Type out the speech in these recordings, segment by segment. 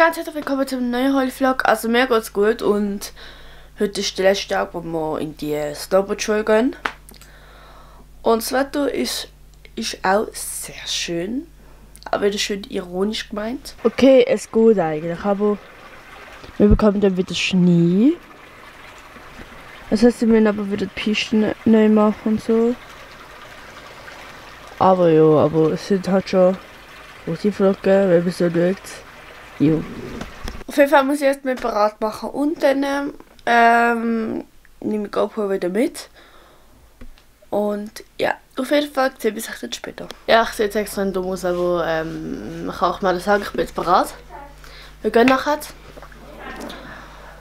ganz herzlich willkommen zum neuen Holly-Vlog. Also mir geht's gut und heute ist der letzte Tag, wo wir in die Snowboard-Schule gehen. Und das Wetter ist auch sehr schön, aber wieder schön ironisch gemeint. Okay, es geht eigentlich, aber wir bekommen dann wieder Schnee. Das heißt, wir müssen aber wieder die Pisten neu machen und so. Aber ja, aber es sind halt schon große Flocken, wenn man so schaut. Jo. Auf jeden Fall muss ich jetzt mich bereit machen und dann nehme ich GoPro wieder mit. Und ja, auf jeden Fall sehen wir uns dann später. Ja, ich sehe jetzt extra dumm aus, aber ich kann auch mal sagen, ich bin jetzt bereit. Wir gehen nachher.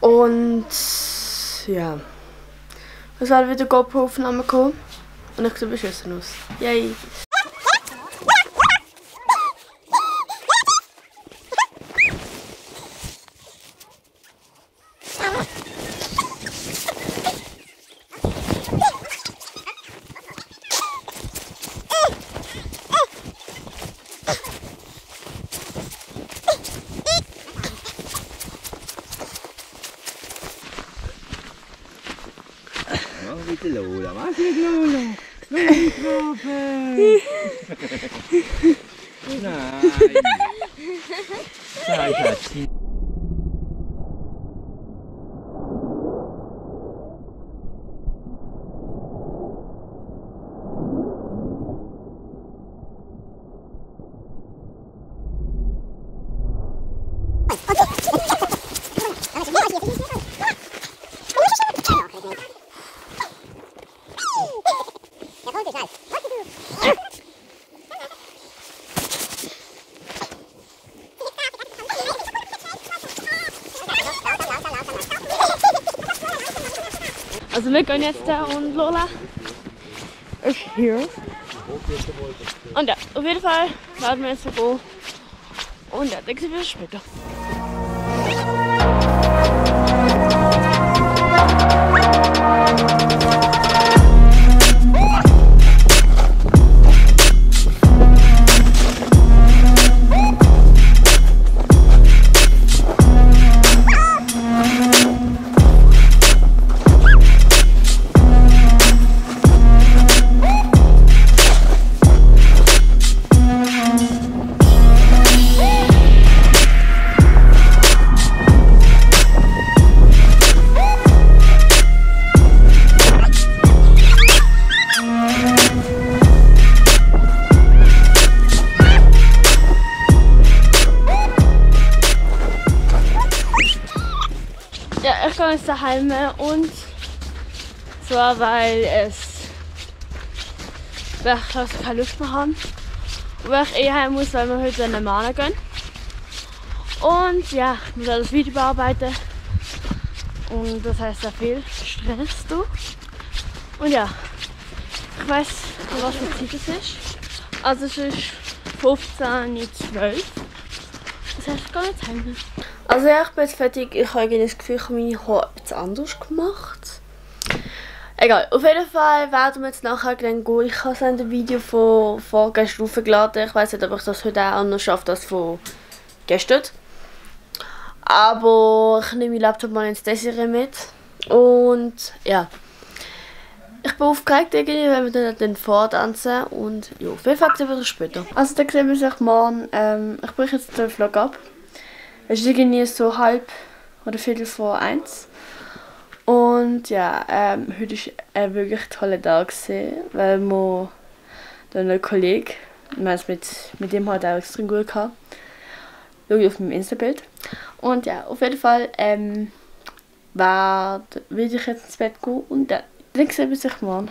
Und ja, es werden wieder GoPro-Aufnahmen kommen. Und ich sehe beschissen aus. Yay! Bitte Lola, was ist Lola? Snowboard! Nein! Nein, Schatzi. Also wir gehen jetzt da und Lola ist hier. Und ja, auf jeden Fall werden wir jetzt so gehen. Und ja, dann sehen wir uns später. Ja, ich gehe jetzt daheim und zwar weil wir keine Luft mehr haben. Weil ich heim muss, weil wir heute in den Mana gehen. Und ja, ich muss das Video bearbeiten. Und das heißt sehr viel Stress du. Und ja, ich weiß nicht, was für Zeit es ist. Also es ist 15:12. Das heißt, ich gehe jetzt heim. Also ja, ich bin jetzt fertig. Ich habe irgendwie das Gefühl, ich habe meine Haare etwas anders gemacht. Egal, auf jeden Fall werden wir jetzt nachher dann gehen. Ich habe ein Video von vorgestern hochgeladen. Ich weiß nicht, ob ich das heute auch anders schaffe als von gestern. Aber ich nehme meinen Laptop mal ins Desiree mit. Und ja, ich bin aufgeregt irgendwie, wenn wir dann vortanzen. Und ja, auf jeden Fall sehen wir uns später. Also dann sehen wir uns morgen. Ich breche jetzt den Vlog ab. Es ist irgendwie so 12:30 oder 1:15. Und ja, heute war ein wirklich toller Tag, weil wir dann ein Kollege, wir haben es mit dem halt auch extrem gut gehabt. Schau ich auf meinem Insta-Bild. Und ja, auf jeden Fall will ich jetzt ins Bett gehen und dann sehen wir uns morgen.